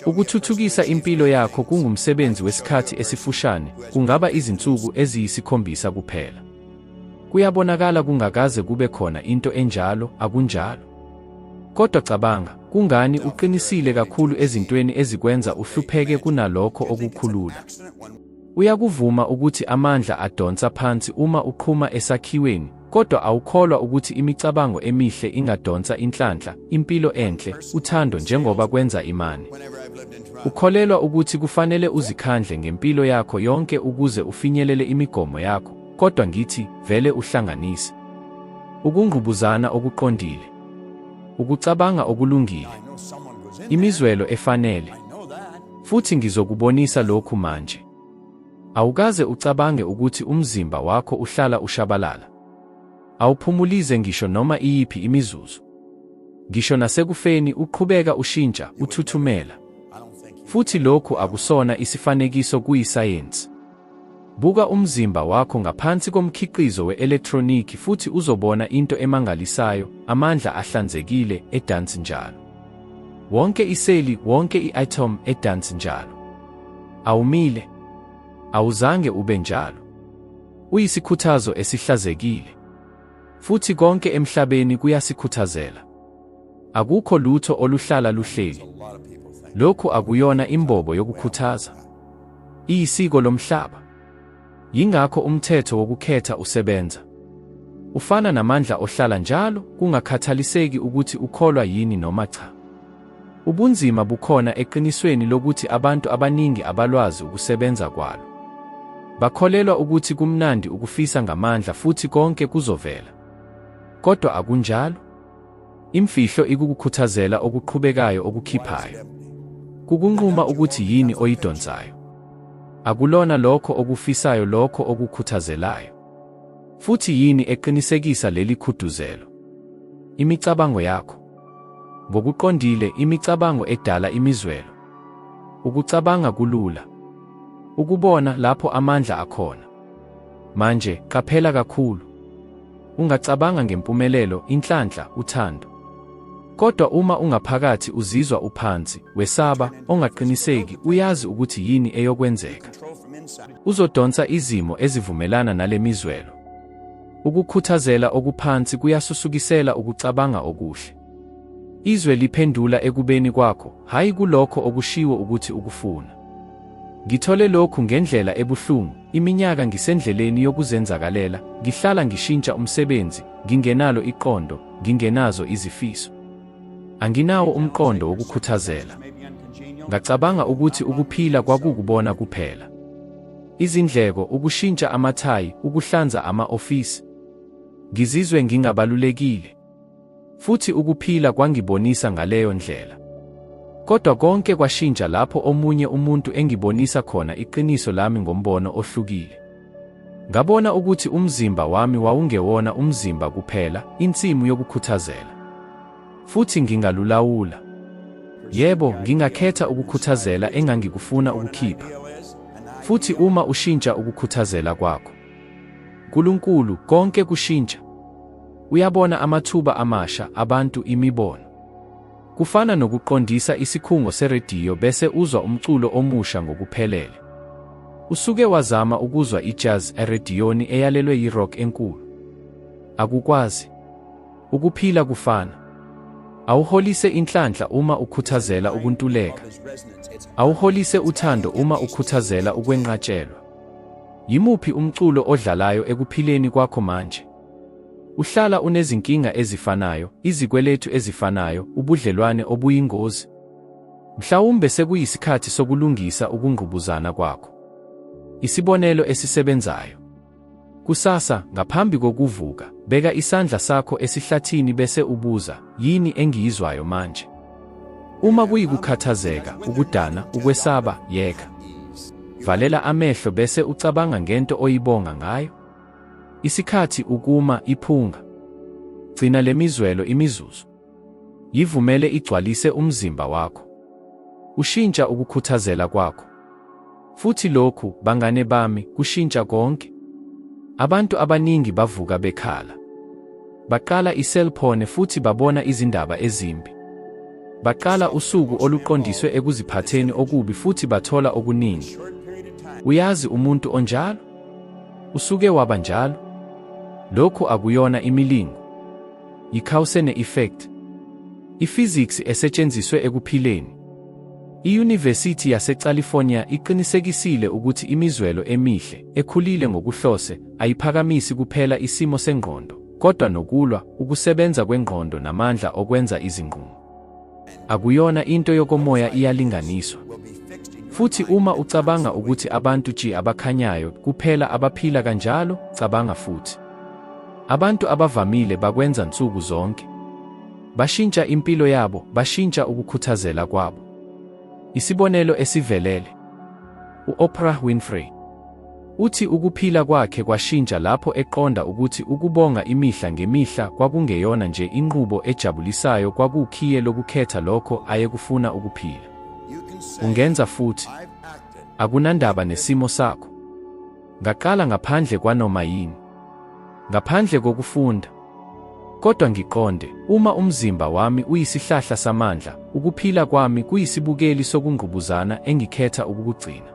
Ukuthuthukisa impilo yakho kungumsebenzi wesikhathi esifushane, kungaba izinsuku eziyisikhombisa kuphela. Kuyabonakala kungakaze kube khona into enjalo, akunjalo? Kodwa cabanga, kungani uqinisile kakhulu ezintweni ezikwenza uhlupheke kunalokho okukhulula? Uyakuvuma ukuthi amandla adonsa phansi uma uqhuma esakhiweni, kodwa awukholwa ukuthi imicabango emihle ingadonsa inhlanhla, impilo enhle, uthando njengoba kwenza imani. Ukholelwa ukuthi kufanele uzikhandle ngempilo yakho yonke ukuze ufinyelele imigomo yakho, kodwa ngithi, vele uhlanganise. Ukungqubuzana okuqondile. Ukucabanga okulungile. Imizwelo efanele. Futhi ngizokubonisa lokhu manje. Awukaze ucabange ukuthi umzimba wakho uhlala ushabalala. Awuphumulize ngisho noma iyiphi imizuzu. Ngisho nasekufeni uqhubeka ushintsha, uthuthumela. Futhi lokhu akusona isifanekiso kuyisayensi. Buka umzimba wakho ngaphansi komkhiqizo we-elektroniki futhi uzobona into emangalisayo, amandla ahlanzekile, edansi njalo. Wonke iseli, wonke i-atom edansi njalo. Awumile. Awuzange ube njalo. Uyisikhuthazo esihlazekile. Futhi konke emhlabeni kuyasikhuthazela. Akukho lutho oluhlala luhleli. Lokhu akuyona imbobo yokukhuthaza. Iyisiko lomhlaba. Yingakho umthetho wokukhetha usebenza. Ufana namandla ohlala njalo, kungakhathaliseki ukuthi ukholwa yini noma cha. Ubunzima bukhona eqinisweni lokuthi abantu abaningi abalwazi ukusebenza kwalo. Bakholelwa ukuthi kumnandi ukufisa ngamandla futhi konke kuzovela. Kodwa akunjalo. Imfihlo ikukukhuthazela okuqhubekayo okukhiphayo. Kukunquma ukuthi yini oyidonsayo. Akulona lokho okufisayo lokho okukhuthazelayo. Futhi yini eqinisekisa leli khuduzelo? Imicabango yakho. Ngokuqondile, imicabango edala imizwelo. Ukucabanga kulula. Ukubona lapho amandla akhona. Manje, qaphela kakhulu. Ungacabanga ngempumelelo, inhlanhla, uthando. Kodwa uma ungaphakathi uzizwa uphansi, wesaba, ongaqiniseki, uyazi ukuthi yini eyokwenzeka. Uzodonsa izimo ezivumelana nale mizwelo. Ukukhuthazela okuphansi kuyasusukisela ukucabanga okuhle. Izwe liphendula ekubeni kwakho, hhayi kulokho okushiwo ukuthi ukufuna. Ngithole lokhu ngendlela ebuhlungu, iminyaka ngisendleleni yokuzenzakalela, ngihlala ngishintsha umsebenzi, ngingenalo iqondo, ngingenazo izifiso. Anginawo umqondo wokukhuthazela. Ngacabanga ukuthi ukuphila kwakukubona kuphela. Izindleko, ukushintsha amathayi, ukuhlanza ama-ofisi. Ngizizwe ngingabalulekile. Futhi ukuphila kwangibonisa ngaleyo ndlela. Kodwa konke kwashintsha lapho omunye umuntu engibonisa khona iqiniso lami ngombono ohlukile. Ngabona ukuthi umzimba wami wawungewona umzimba kuphela, insimu yokukhuthazela. Futhi ngingalulawula. Yebo, ngingakhetha ukukhuthazela engangikufuna ukukhipha. Futhi uma ushintsha ukukhuthazela kwakho, Nkulunkulu, konke kushintsha. Uyabona amathuba amasha, abantu, imibono. Kufana nokuqondisa isikhungo serediyo bese uzwa umculo omusha ngokuphelele. Usuke wazama ukuzwa i-jazz erediyoni eyalelwe yi-rock enkulu. Akukwazi. Ukuphila kufana. Awuholise inhlanhla uma ukhuthazela ukuntuleka. Awuholise uthando uma ukhuthazela ukwenqatshelwa. Yimuphi umculo odlalayo ekuphileni kwakho manje? Uhlala unezinkinga ezifanayo, izikweletu ezifanayo, ubudlelwane obuyingozi? Mhlawumbe sekuyisikhathi sokulungisa ukungqubuzana kwakho. Isibonelo esisebenzayo. Kusasa, ngaphambi kokuvuka, beka isandla sakho esihlathini bese ubuza, yini engiyizwayo manje? Uma kuyikukhathazeka, ukudana, ukwesaba, yeka. Valela amehlo bese ucabanga ngento oyibonga ngayo. Isikhathi ukuma iphunga. Gcina lemizwelo imizuzu. Yivumele igcwalise umzimba wakho. Ushintsha ukukhuthazela kwakho. Futhi lokhu, bangane bami, kushintsha konke. Abantu abaningi bavuka bekhala. Baqala iselphone futhi babona izindaba ezimbi. Baqala usuku oluqondiswe ekuziphatheni okubi futhi bathola okuningi. Uyazi umuntu onjalo? Usuke waba njalo? Lokhu akuyona imilingo. Yi-cause ne-effect. Ifiziksi esetshenziswe ekuphileni. IYunivesithi yaseCalifornia iqinisekisile ukuthi imizwelo emihle, ekhulile ngokuhlose, ayiphakamisi kuphela isimo sengqondo, kodwa nokulwa, ukusebenza kwengqondo namandla okwenza izinqumo. Akuyona into yokomoya iyalinganiswa. Futhi uma ucabanga ukuthi abantu ji abakhanyayo kuphela abaphila kanjalo, cabanga futhi. Abantu abavamile bakwenza nsuku zonke. Bashintsha impilo yabo, bashintsha ukukhuthazela kwabo. Isibonelo esivelele. U-Oprah Winfrey. Uthi ukuphila kwakhe kwashintsha lapho eqonda ukuthi ukubonga imihla ngemihla kwakungeyona nje inqubo ejabulisayo kwakuwukhiye lokukhetha lokho ayekufuna ukuphila. Ungenza futhi. Akunandaba nesimo sakho. Ngaqala ngaphandle kwanoma yini. Ngaphandle kokufunda. Kodwa ngiqonde, uma umzimba wami uyisihlahla samandla, ukuphila kwami kuyisibukeli sokungqubuzana engikhetha ukukugcina.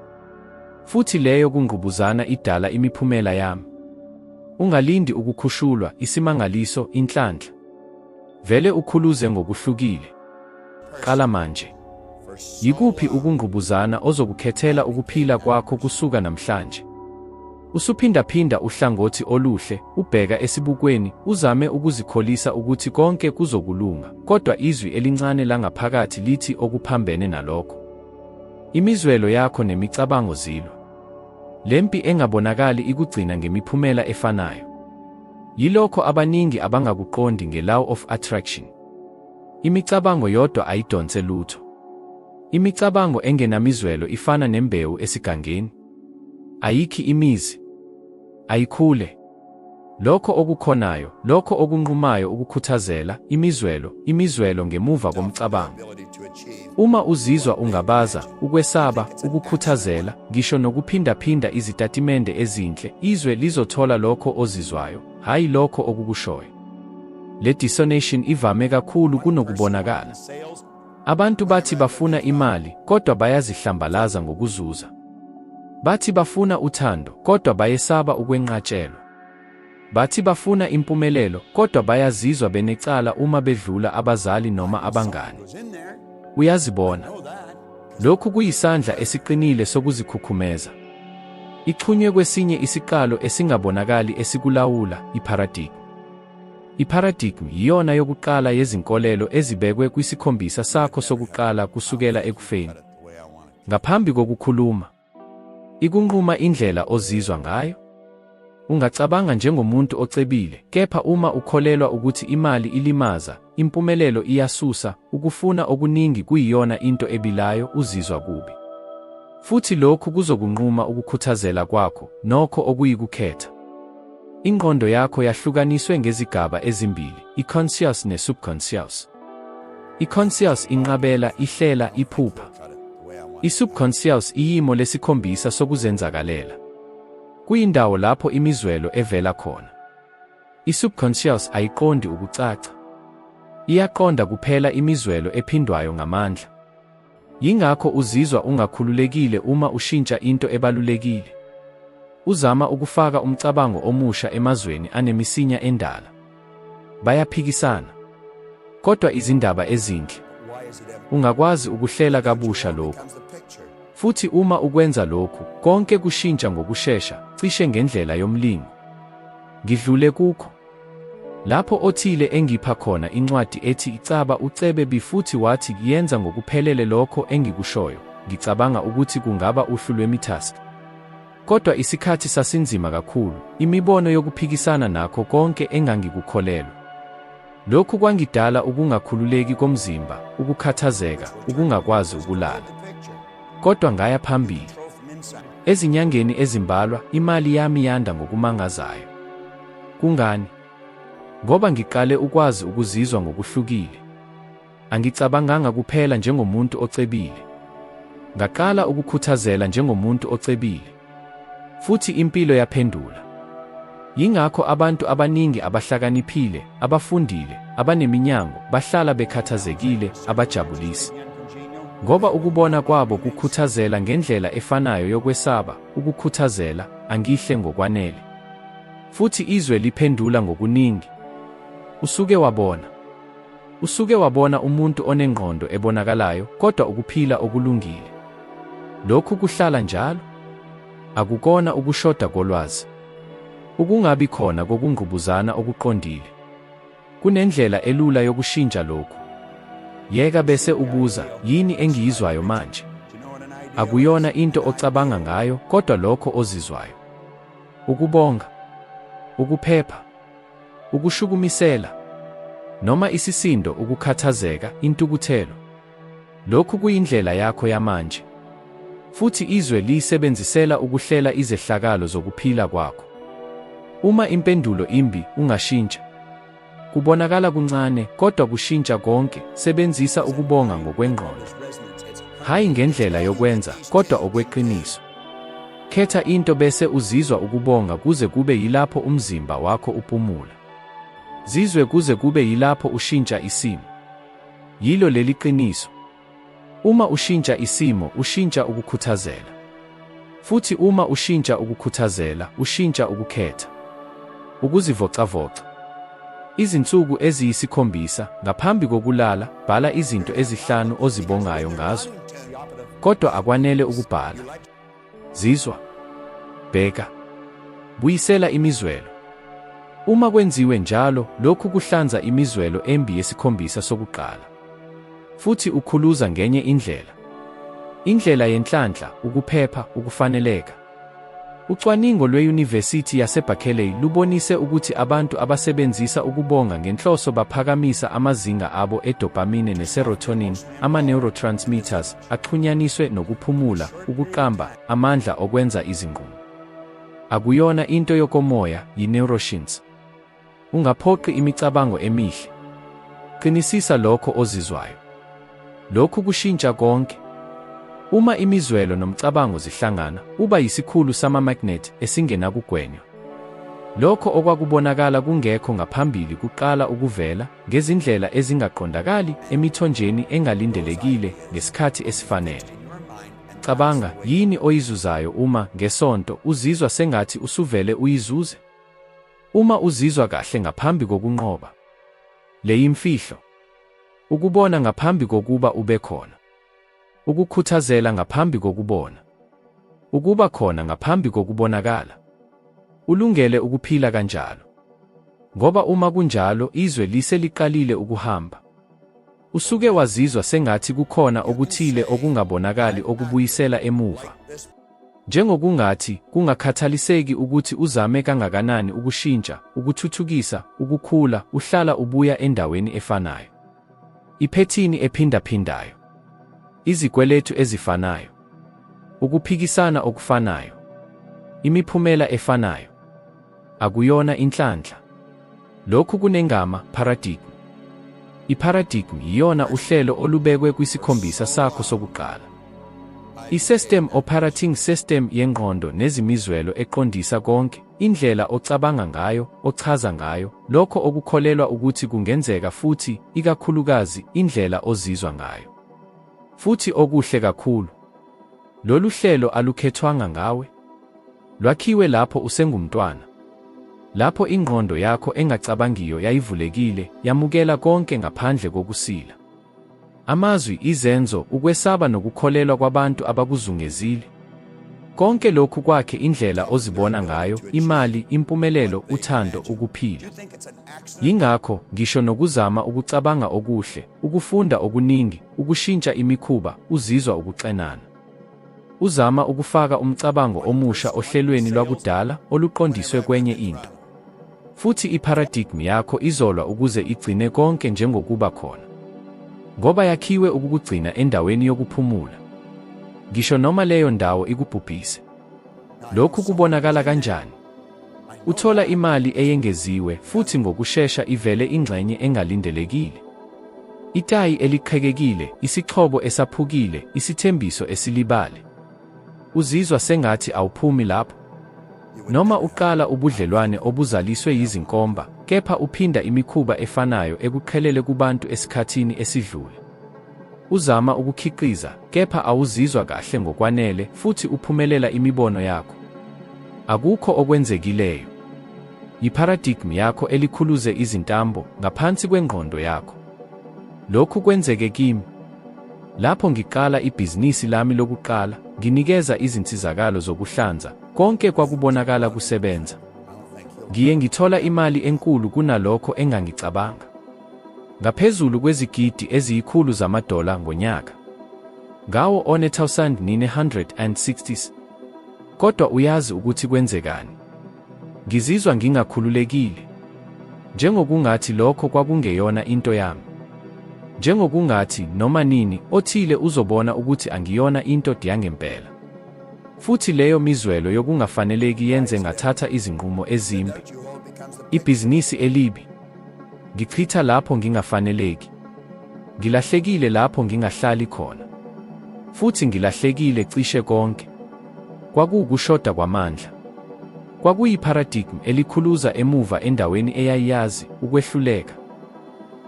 Futhi leyo kungqubuzana idala imiphumela yami. Ungalindi ukukhushulwa, isimangaliso, inhlanhla. Vele ukhuluze ngokuhlukile. Qala manje. Yikuphi ukungqubuzana ozokukhethela ukuphila kwakho kusuka namhlanje? Usuphindaphinda uhlangothi oluhle, ubheka esibukweni, uzame ukuzikholisa ukuthi konke kuzokulunga, kodwa izwi elincane langaphakathi lithi okuphambene nalokho. Imizwelo yakho nemicabango zilwa. Le mpi engabonakali ikugcina ngemiphumela efanayo. Yilokho abaningi abangakuqondi nge-law of attraction. Imicabango yodwa ayidonse lutho. Imicabango engenamizwelo ifana nembewu esigangeni. Ayikhi imizi. Ayikhule. Lokho okukhonayo, lokho okunqumayo ukukhuthazela, imizwelo, imizwelo ngemuva komcabango. Uma uzizwa ungabaza, ukwesaba, ukukhuthazela, ngisho nokuphindaphinda izitatimende ezinhle, izwe lizothola lokho ozizwayo, hhayi lokho okukushoyo. Le dissonation ivame kakhulu kunokubonakala. Abantu bathi bafuna imali, kodwa bayazihlambalaza ngokuzuza. Bathi bafuna uthando, kodwa bayesaba ukwenqatshelwa. Bathi bafuna impumelelo, kodwa bayazizwa benecala uma bedlula abazali noma abangani. Uyazibona. Lokhu kuyisandla esiqinile sokuzikhukhumeza. Ixhunywe kwesinye isiqalo esingabonakali esikulawula, iparadigm. Iparadigm yiyona yokuqala yezinkolelo ezibekwe kwisikhombisa sakho sokuqala kusukela ekufeni. Ngaphambi kokukhuluma, ikunquma indlela ozizwa ngayo. Ungacabanga njengomuntu ocebile, kepha uma ukholelwa ukuthi imali ilimaza, impumelelo iyasusa, ukufuna okuningi kuyiyona into ebilayo, uzizwa kubi. Futhi lokhu kuzokunquma ukukhuthazela kwakho, nokho okuyikukhetha. Ingqondo yakho yahlukaniswe ngezigaba ezimbili, i-conscious ne-subconscious. I-conscious inqabela, ihlela, iphupha. I-subconscious iyimo lesikhombisa sokuzenzakalela. Kuyindawo lapho imizwelo evela khona. I-subconscious ayiqondi ukucaca. Iyaqonda kuphela imizwelo ephindwayo ngamandla. Yingakho uzizwa ungakhululekile uma ushintsha into ebalulekile. Uzama ukufaka umcabango omusha emazweni anemisinya endala. Bayaphikisana. Kodwa izindaba ezinhle. Ungakwazi ukuhlela kabusha lokhu. Futhi uma ukwenza lokhu, konke kushintsha ngokushesha, cishe ngendlela yomlingo. Ngidlule kukho. Lapho othile engipha khona incwadi ethi Icaba uCebe Bi futhi wathi yenza ngokuphelele lokho engikushoyo, ngicabanga ukuthi kungaba uhlu lwemitask. Kodwa isikhathi sasinzima kakhulu, imibono yokuphikisana nakho konke engangikukholelwa. Lokhu kwangidala ukungakhululeki komzimba, ukukhathazeka, ukungakwazi ukulala. Kodwa ngaya phambili. Ezinyangeni ezimbalwa, imali yami yanda ngokumangazayo. Kungani? Ngoba ngiqale ukwazi ukuzizwa ngokuhlukile. Angicabanganga kuphela njengomuntu ocebile. Ngaqala ukukhuthazela njengomuntu ocebile. Futhi impilo yaphendula. Yingakho abantu abaningi abahlakaniphile, abafundile, abaneminyango, bahlala bekhathazekile, abajabulisi. Ngoba ukubona kwabo kukhuthazela ngendlela efanayo yokwesaba, ukukhuthazela, Angihle ngokwanele. Futhi izwe liphendula ngokuningi. Usuke wabona. Usuke wabona umuntu onengqondo ebonakalayo kodwa ukuphila okulungile. Lokhu kuhlala njalo? Akukona ukushoda kolwazi. Ukungabi khona kokungqubuzana okuqondile. Kunendlela elula yokushintsha lokhu. Yeka bese ubuza, yini engiyizwayo manje? Akuyona into ocabanga ngayo, kodwa lokho ozizwayo. Ukubonga. Ukuphepha. Ukushukumisela. Noma isisindo, ukukhathazeka, intukuthelo. Lokhu kuyindlela yakho yamanje. Futhi izwe liyisebenzisela ukuhlela izehlakalo zokuphila kwakho. Uma impendulo imbi, ungashintsha. Kubonakala kuncane, kodwa kushintsha konke, sebenzisa ukubonga ngokwengqondo. Hhayi ngendlela yokwenza, kodwa okweqiniso. Khetha into bese uzizwa ukubonga kuze kube yilapho umzimba wakho upumula. Zizwe kuze kube yilapho ushintsha isimo. Yilo leli qiniso. Uma ushintsha isimo, ushintsha ukukhuthazela. Futhi uma ushintsha ukukhuthazela, ushintsha ukukhetha. Ukuzivocavoca. Izinsuku eziyisikhombisa, ngaphambi kokulala, bhala izinto ezihlanu ozibongayo ngazo. Kodwa akwanele ukubhala. Zizwa. Bheka. Buyisela imizwelo. Uma kwenziwe njalo, lokhu kuhlanza imizwelo embi yesikhombisa sokuqala. Futhi ukhuluza ngenye indlela. Indlela yenhlanhla, ukuphepha, ukufaneleka. Ucwaningo lweYunivesithi yaseBerkeley lubonise ukuthi abantu abasebenzisa ukubonga ngenhloso baphakamisa amazinga abo e-dopamine ne-serotonin, ama-neurotransmitters axhunyaniswe nokuphumula, ukuqamba, amandla okwenza izinqumo. Akuyona into yokomoya, yi-neuroscience. Ungaphoqi imicabango emihle. Qinisisa lokho ozizwayo. Lokhu kushintsha konke. Uma imizwelo nomcabango zihlangana, uba yisikhulu sama-magnet esingenakugwenywa. Lokho okwakubonakala kungekho ngaphambili kuqala ukuvela, ngezindlela ezingaqondakali, emithonjeni engalindelekile, ngesikhathi esifanele. Cabanga, yini oyizuzayo uma, ngeSonto, uzizwa sengathi usuvele uyizuze? Uma uzizwa kahle ngaphambi kokunqoba. Le yimfihlo. Ukubona ngaphambi kokuba ube khona. Ukukhuthazela ngaphambi kokubona. Ukuba khona ngaphambi kokubonakala. Ulungele ukuphila kanjalo. Ngoba uma kunjalo izwe lise liqalile ukuhamba. Usuke wazizwa sengathi kukhona okuthile okungabonakali okubuyisela emuva. Njengokungathi, kungakhathaliseki ukuthi uzame kangakanani ukushintsha, ukuthuthukisa, ukukhula, uhlala ubuya endaweni efanayo. Iphethini ephindaphindayo. Izikweletu ezifanayo. Ukuphikisana okufanayo. Imiphumela efanayo. Akuyona inhlanhla. Lokhu kunengama, paradigm. I-paradigm yiyona uhlelo olubekwe kwisikhombisa sakho sokuqala. I-system operating system yengqondo nezimizwelo eqondisa konke, indlela ocabanga ngayo, ochaza ngayo, lokho okukholelwa ukuthi kungenzeka futhi, ikakhulukazi, indlela ozizwa ngayo. Futhi okuhle kakhulu, lolu hlelo alukhethwanga ngawe. Lwakhiwe lapho usengumntwana. Lapho ingqondo yakho engacabangiyo yayivulekile, yamukela konke ngaphandle kokusila. Amazwi, izenzo, ukwesaba nokukholelwa kwabantu abakuzungezile. Konke lokhu kwakhe indlela ozibona ngayo, imali, impumelelo, uthando, ukuphila. Yingakho, ngisho nokuzama ukucabanga okuhle, ukufunda okuningi, ukushintsha imikhuba, uzizwa ukuxenana. Uzama ukufaka umcabango omusha ohlelweni lwakudala oluqondiswe kwenye into. Futhi i-paradigm yakho izolwa ukuze igcine konke njengokuba khona. Ngoba yakhiwe ukukugcina endaweni yokuphumula. Ngisho noma leyo ndawo ikubhubhise. Lokhu kubonakala kanjani? Uthola imali eyengeziwe futhi ngokushesha ivele ingxenye engalindelekile. Itayi eliqhekekile, isixhobo esaphukile, isithembiso esilibale. Uzizwa sengathi awuphumi lapho. Noma uqala ubudlelwane obuzaliswe yizinkomba, kepha uphinda imikhuba efanayo ekuqhelele kubantu esikhathini esidlule. Uzama ukukhiqiza, kepha awuzizwa kahle ngokwanele futhi uphumelela imibono yakho. Akukho okwenzekileyo. Yiparadigm yakho elikhuluze izintambo ngaphansi kwengqondo yakho. Lokhu kwenzeke kimi. Lapho ngiqala ibhizinisi lami lokuqala, nginikeza izinsizakalo zokuhlanza, konke kwakubonakala kusebenza. Ngiye ngithola imali enkulu kunalokho engangicabanga. Ngaphezulu kwezigidi eziyikhulu zamadola ngonyaka. Ngawo 1960s. Kodwa uyazi ukuthi kwenzekani? Ngizizwa ngingakhululekile. Njengokungathi lokho kwakungeyona into yami. Njengokungathi, noma nini, othile uzobona ukuthi angiyona into yangempela. Futhi leyo mizwelo yokungafaneleki yenze ngathatha izinqumo ezimbi. Ibhizinisi elibi. Ngichitha lapho ngingafaneleki. Ngilahlekile lapho ngingahlali khona. Futhi ngilahlekile cishe konke. Kwakuwukushoda kwamandla. Kwakuyiparadigm elikhuluza emuva endaweni eyayiyazi ukwehluleka.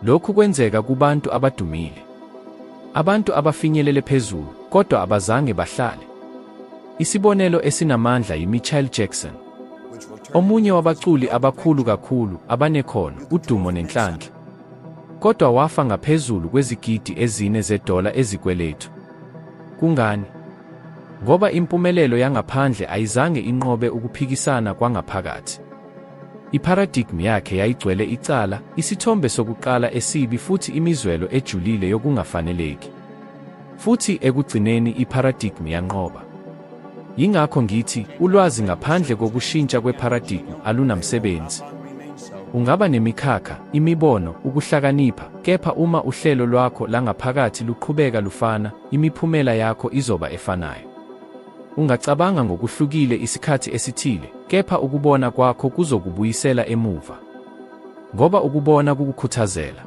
Lokhu kwenzeka kubantu abadumile. Abantu abafinyelele phezulu, kodwa abazange bahlale. Isibonelo esinamandla yiMichael Jackson. Omunye wabaculi abakhulu kakhulu, abanekhono, udumo nenhlanhla. Kodwa wafa ngaphezulu kwezigidi ezine zedola ezikweletu. Kungani? Ngoba impumelelo yangaphandle ayizange inqobe ukuphikisana kwangaphakathi. Iparadigm yakhe yayigcwele icala, isithombe sokuqala esibi futhi imizwelo ejulile yokungafaneleki. Futhi ekugcineni iparadigm yanqoba. Yingakho ngithi ulwazi ngaphandle kokushintsha kweparadigm alunamsebenzi. Ungaba nemikhakha, imibono, ukuhlakanipha, kepha uma uhlelo lwakho langaphakathi luqhubeka lufana, imiphumela yakho izoba efanayo. Ungacabanga ngokuhlukile isikhathi esithile, kepha ukubona kwakho kuzokubuyisela emuva. Ngoba ukubona kukukhuthazela.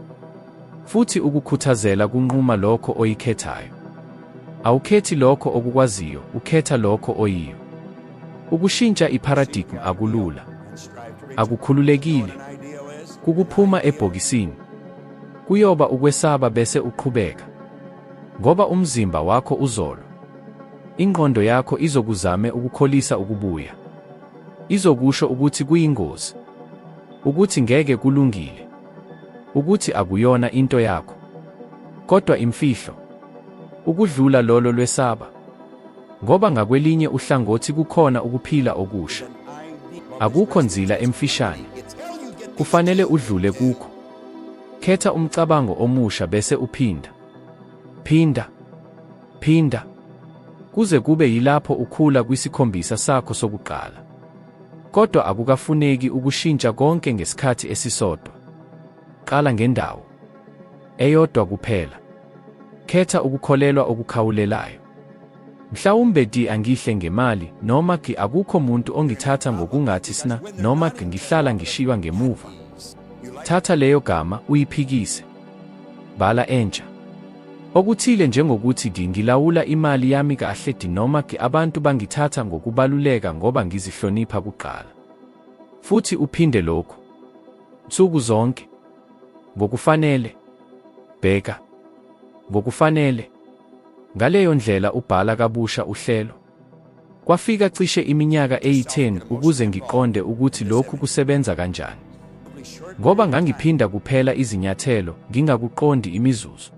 Futhi ukukhuthazela kunquma lokho oyikhethayo. Awukhethi lokho okukwaziyo, ukhetha lokho oyiyo. Ukushintsha iparadigm akulula. Akukhululekile. Kukuphuma ebhokisini. Kuyoba ukwesaba bese uqhubeka. Ngoba umzimba wakho uzolwa. Ingqondo yakho izokuzame ukukholisa ukubuya. Izokusho ukuthi kuyingozi. Ukuthi ngeke kulungile. Ukuthi akuyona into yakho. Kodwa imfihlo. Ukudlula lolo lwesaba. Ngoba ngakwelinye uhlangothi kukhona ukuphila okusha. Akukho nzila emfishane. Kufanele udlule kukho. Khetha umcabango omusha bese uphinda. Phinda. Phinda. Kuze kube yilapho ukhula kwisikhombisa sakho sokuqala. Kodwa akukafuneki ukushintsha konke ngesikhathi esisodwa. Qala ngendawo eyodwa kuphela. Khetha ukukholelwa okukhawulelayo. Mhlawumbe di angihle ngemali, noma gi akukho muntu ongithatha ngokungathi sna, noma gi ngihlala ngishiywa ngemuva. Thatha leyo gama uyiphikise. Bhala entsha. Okuthile njengokuthi di ngilawula imali yami kahle di noma gi abantu bangithatha ngokubaluleka ngoba ngizihlonipha kuqala. Futhi uphinde lokhu. Nsuku zonke. Ngokufanele. Bheka. Ngokufanele. Ngaleyo ndlela ubhala kabusha uhlelo. Kwafika cishe iminyaka eyi-10 ukuze ngiqonde ukuthi lokhu kusebenza kanjani. Ngoba ngangiphinda kuphela izinyathelo, ngingakuqondi imizuzu.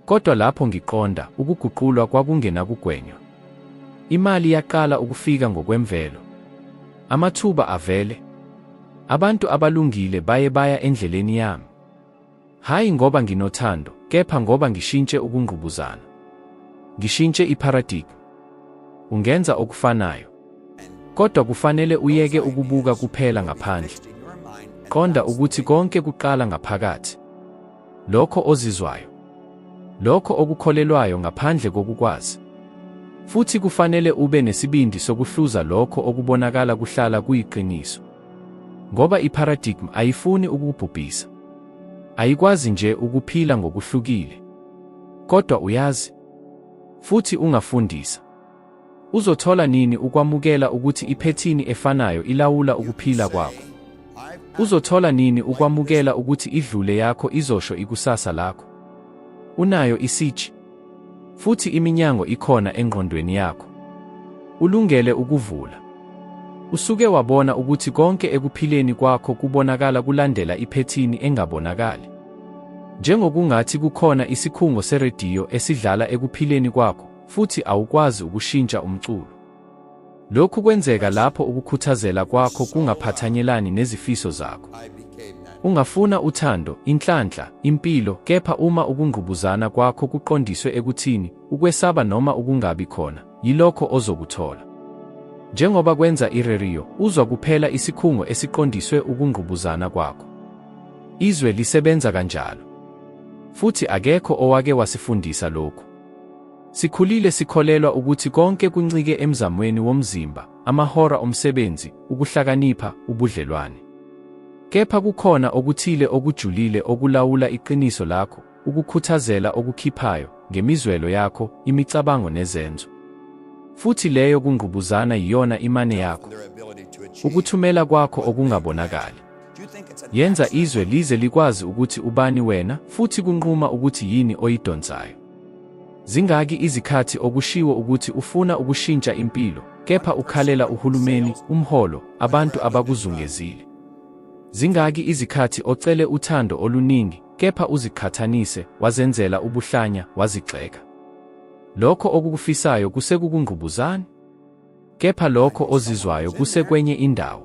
Kodwa lapho ngiqonda, ukuguqulwa kwakungenakugwenywa. Imali yaqala ukufika ngokwemvelo. Amathuba avele. Abantu abalungile baye baya endleleni yami. Hhayi ngoba nginothando, kepha ngoba ngishintshe ukungqubuzana. Ngishintshe iparadigm. Ungenza okufanayo. Kodwa kufanele uyeke ukubuka kuphela ngaphandle. Qonda ukuthi konke kuqala ngaphakathi. Lokho ozizwayo. Lokho okukholelwayo ngaphandle kokukwazi. Futhi kufanele ube nesibindi sokuhluza lokho okubonakala kuhlala kuyiqiniso. Ngoba iparadigm ayifuni ukukubhubhisa. Ayikwazi nje ukuphila ngokuhlukile. Kodwa uyazi. Futhi ungafundisa. Uzothola nini ukwamukela ukuthi iphethini efanayo ilawula ukuphila kwakho? Uzothola nini ukwamukela ukuthi idlule yakho izosho ikusasa lakho? Unayo isitshi. Futhi iminyango ikhona engqondweni yakho. Ulungele ukuvula. Usuke wabona ukuthi konke ekuphileni kwakho kubonakala kulandela iphethini engabonakali. Njengokungathi kukhona isikhungo serediyo esidlala ekuphileni kwakho, futhi awukwazi ukushintsha umculo. Lokhu kwenzeka lapho ukukhuthazela kwakho kungaphathanyelani nezifiso zakho. Ungafuna uthando, inhlanhla, impilo, kepha uma ukungqubuzana kwakho kuqondiswe ekuthini, ukwesaba noma ukungabi khona, yilokho ozokuthola. Njengoba kwenza ireriyo, uzwa kuphela isikhungo esiqondiswe ukungqubuzana kwakho. Izwe lisebenza kanjalo. Futhi akekho owake wasifundisa lokhu. Sikhulile sikholelwa ukuthi konke kuncike emzamweni womzimba, amahora omsebenzi, ukuhlakanipha, ubudlelwane. Kepha kukhona okuthile okujulile okulawula iqiniso lakho, ukukhuthazela okukhiphayo, ngemizwelo yakho, imicabango nezenzo. Futhi leyo kungqubuzana yiyona imane yakho. Ukuthumela kwakho okungabonakali. Yenza izwe lize likwazi ukuthi ubani wena futhi kunquma ukuthi yini oyidonsayo. Zingaki izikhathi okushiwo ukuthi ufuna ukushintsha impilo, kepha ukhalela uhulumeni, umholo, abantu abakuzungezile. Zingaki izikhathi ocele uthando oluningi, kepha uziqhathanise, wazenzela ubuhlanya, wazigxeka. Lokho okukufisayo kusekukungqubuzani? Kepha lokho ozizwayo kusekwenye indawo.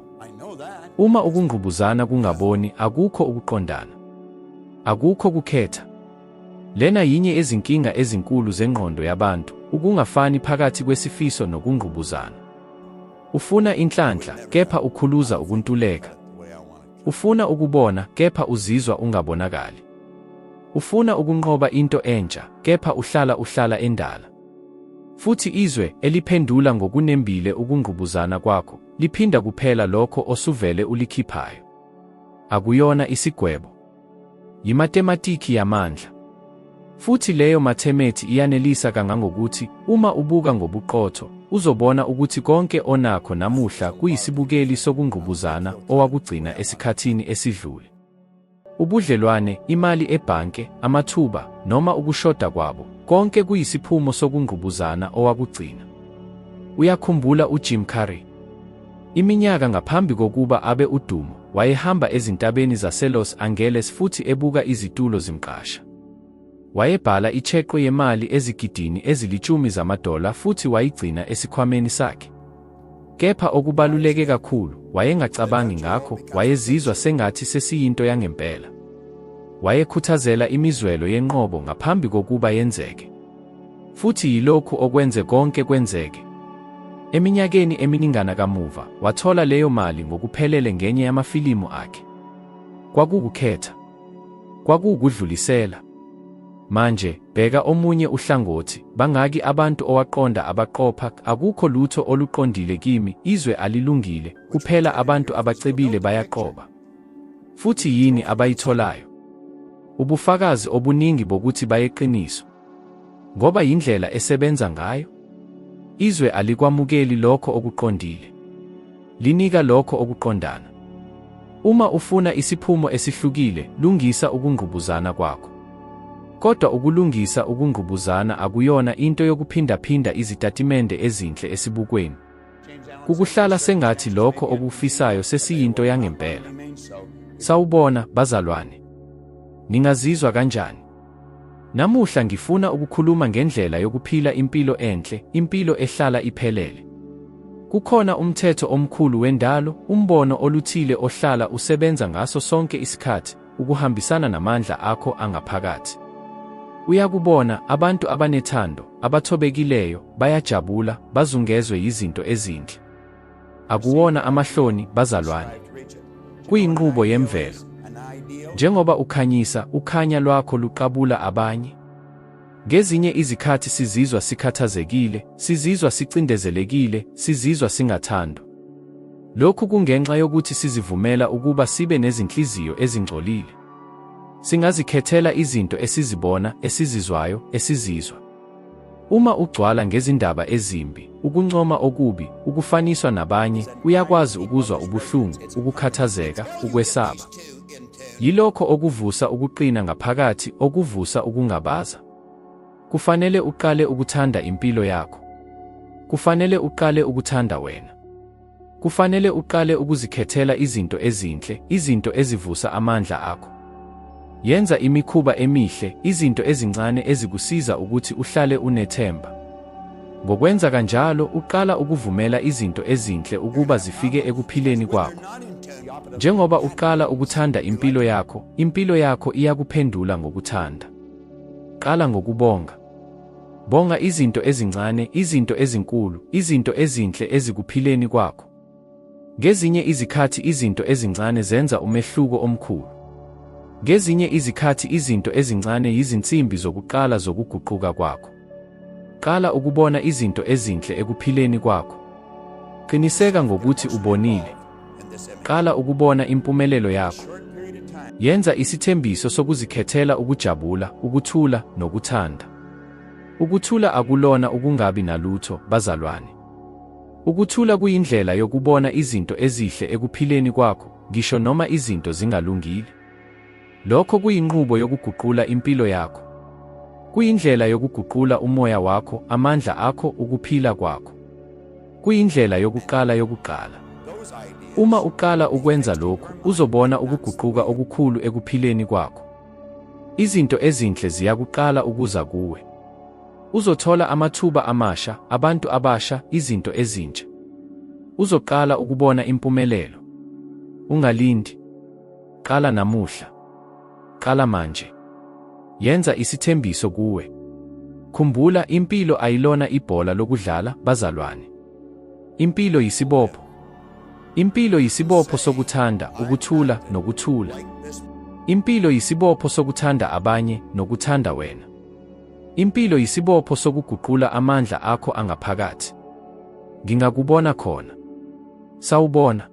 Uma ukungqubuzana kungaboni, akukho ukuqondana. Akukho kukhetha. Lena yinye yezinkinga ezinkulu zengqondo yabantu, ukungafani phakathi kwesifiso nokungqubuzana. Ufuna inhlanhla, kepha ukhuluza ukuntuleka. Ufuna ukubona, kepha uzizwa ungabonakali. Ufuna ukunqoba into entsha, kepha uhlala uhlala endala. Futhi izwe, eliphendula ngokunembile ukungqubuzana kwakho, liphinda kuphela lokho osuvele ulikhiphayo. Akuyona isigwebo. Yimatematiki yamandla. Futhi leyo mathemethi iyanelisa kangangokuthi, uma ubuka ngobuqotho, uzobona ukuthi konke onakho namuhla kuyisibukeli sokungqubuzana owakugcina esikhathini esidlule. Ubudlelwane, imali ebhanke, amathuba, noma ukushoda kwabo, konke kuyisiphumo sokungqubuzana owakugcina. Uyakhumbula uJim Carrey? Iminyaka ngaphambi kokuba abe udumo, wayehamba ezintabeni zaseLos Angeles futhi ebuka izitulo zimqasha. Wayebhala icheque yemali ezigidini ezilitshumi zamadola futhi wayigcina esikhwameni sakhe. Kepha okubaluleke kakhulu, wayengacabangi ngakho, wayezizwa sengathi sesiyinto yangempela. Wayekhuthazela imizwelo yenqobo ngaphambi kokuba yenzeke. Futhi yilokhu okwenze konke kwenzeke. Eminyakeni eminingana kamuva, wathola leyo mali ngokuphelele ngenye yamafilimu akhe. Kwakuwukukhetha. Kwakuwukudlulisela. Manje, bheka omunye uhlangothi, bangaki abantu owaqonda abaqopha, akukho lutho oluqondile kimi, izwe alilungile, kuphela abantu abacebile bayaqoba. Futhi yini abayitholayo? Ubufakazi obuningi bokuthi bayeqiniso. Ngoba yindlela esebenza ngayo. Izwe alikwamukeli lokho okuqondile. Linika lokho okuqondana. Uma ufuna isiphumo esihlukile, lungisa ukungqubuzana kwakho. Kodwa ukulungisa ukungqubuzana akuyona into yokuphindaphinda izitatimende ezinhle esibukweni. Kukuhlala sengathi lokho okufisayo sesiyinto yangempela. Sawubona, bazalwane. Ningazizwa kanjani? Namuhla ngifuna ukukhuluma ngendlela yokuphila impilo enhle, impilo ehlala iphelele. Kukhona umthetho omkhulu wendalo, umbono oluthile ohlala usebenza ngaso sonke isikhathi, ukuhambisana namandla akho angaphakathi. Uyakubona, abantu abanethando, abathobekileyo, bayajabula, bazungezwe yizinto ezinhle. Akuwona amahloni, bazalwane. Kuyinqubo yemvelo. Njengoba ukhanyisa, ukhanya lwakho luqabula abanye. Ngezinye izikhathi sizizwa sikhathazekile, sizizwa sicindezelekile, sizizwa singathandwa. Lokhu kungenxa yokuthi sizivumela ukuba sibe nezinhliziyo ezingcolile. Singazikhethela izinto esizibona, esizizwayo, esizizwa. Uma ugcwala ngezindaba ezimbi, ukuncoma okubi, ukufaniswa nabanye, uyakwazi ukuzwa ubuhlungu, ukukhathazeka, ukwesaba. Yilokho okuvusa ukuqina ngaphakathi, okuvusa ukungabaza. Kufanele uqale ukuthanda impilo yakho. Kufanele uqale ukuthanda wena. Kufanele uqale ukuzikhethela izinto ezinhle, izinto ezivusa amandla akho. Yenza imikhuba emihle, izinto ezincane ezikusiza ukuthi uhlale unethemba. Ngokwenza kanjalo, uqala ukuvumela izinto ezinhle ukuba zifike ekuphileni kwakho. Njengoba uqala ukuthanda impilo yakho, impilo yakho iyakuphendula ngokuthanda. Qala ngokubonga. Bonga izinto ezincane, izinto ezinkulu, izinto ezinhle ezikuphileni kwakho. Ngezinye izikhathi izinto ezincane zenza umehluko omkhulu. Ngezinye izikhathi izinto ezincane yizinsimbi zokuqala zokuguquka kwakho. Qala ukubona izinto ezinhle ekuphileni kwakho. Qiniseka ngokuthi ubonile. Qala ukubona impumelelo yakho. Yenza isithembiso sokuzikhethela ukujabula, ukuthula, nokuthanda. Ukuthula akulona ukungabi nalutho, bazalwane. Ukuthula kuyindlela yokubona izinto ezihle ekuphileni kwakho, ngisho noma izinto zingalungile. Lokho kuyinqubo yokuguqula impilo yakho. Kuyindlela yokuguqula umoya wakho, amandla akho, ukuphila kwakho. Kuyindlela yokuqala yokuqala. Uma uqala ukwenza lokhu, uzobona ukuguquka okukhulu ekuphileni kwakho. Izinto ezinhle ziyakuqala ukuza kuwe. Uzothola amathuba amasha, abantu abasha, izinto ezintsha. Uzoqala ukubona impumelelo. Ungalindi. Qala namuhla. Qala manje. Yenza isithembiso kuwe. Khumbula, impilo ayilona ibhola lokudlala, bazalwane. Impilo yisibopho. Impilo yisibopho sokuthanda, ukuthula, nokuthula. Impilo yisibopho sokuthanda abanye, nokuthanda wena. Impilo yisibopho sokuguqula amandla akho angaphakathi. Ngingakubona khona. Sawubona.